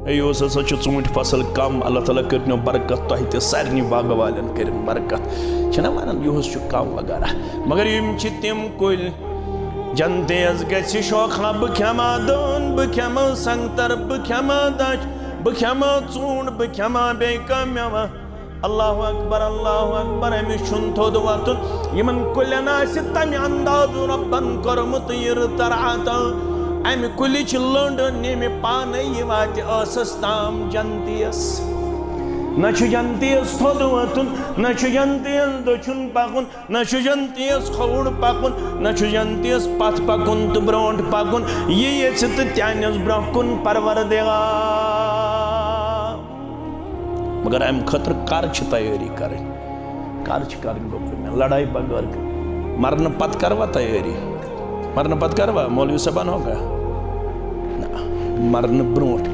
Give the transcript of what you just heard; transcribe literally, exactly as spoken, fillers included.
ہے، یُہُس ہسا چھُ ژوٗنٛٹھۍ فصل کم، اللہ تعالیٰ کٔرِنو برکت، تۄہہِ تہِ سارنٕے باغہٕ والٮ۪ن کٔرِن برکت۔ چھِنہ ونان، یُہُس چھُ کم وغیرہ۔ مگر یِم چھِ تِم کُلۍ، جنتیس گژھِ شوقا، بہٕ کھٮ۪مہٕ دٲن، بہٕ کھٮ۪مہٕ سنگتر، بہٕ کھٮ۪مہٕ دچھ، بہٕ کھٮ۪مہٕ ژوٗنٛٹھ، بہٕ کھٮ۪مہٕ بیٚیہِ کانٛہہ مٮ۪وہ۔ اللہ اکبر، اللہ اکبر، أمِس چھُنہٕ تھوٚد وۄتھُن۔ یِمن کُلٮ۪ن آسہِ تمہِ اندازٕ رۄبن کوٚرمُت یہِ رٕژر عطا۔ امہِ کُلِچ لٔنٛڈ نیمہِ پانے، یہِ واتہِ ٲسس تام جنتیس۔ نہ چھُ جنتیس تھوٚد وۄتھُن، نہ چھُ جنتیس دٔچھُن پکُن، نہ چھُ جنتیس کھووُر پکُن، نہ چھُ جنتیس پتھ پکُن تہٕ برونٛٹھ پکُن۔ یہِ یژھِ تہٕ تہِ انٮ۪س برونٛہہ کُن پروردگار۔ مگر امہِ خٲطرٕ کر چھِ تیٲری کرٕنۍ؟ کر چھِ کرٕنۍ گوٚبرِ مےٚ لڑایہِ بغٲر؟ مرنہٕ پتہٕ کروا تیٲری؟ مرنہٕ پتہٕ کروا؟ مولوی صٲبن ہوگا؟ نہ، مرنہٕ برونٛٹھ کر۔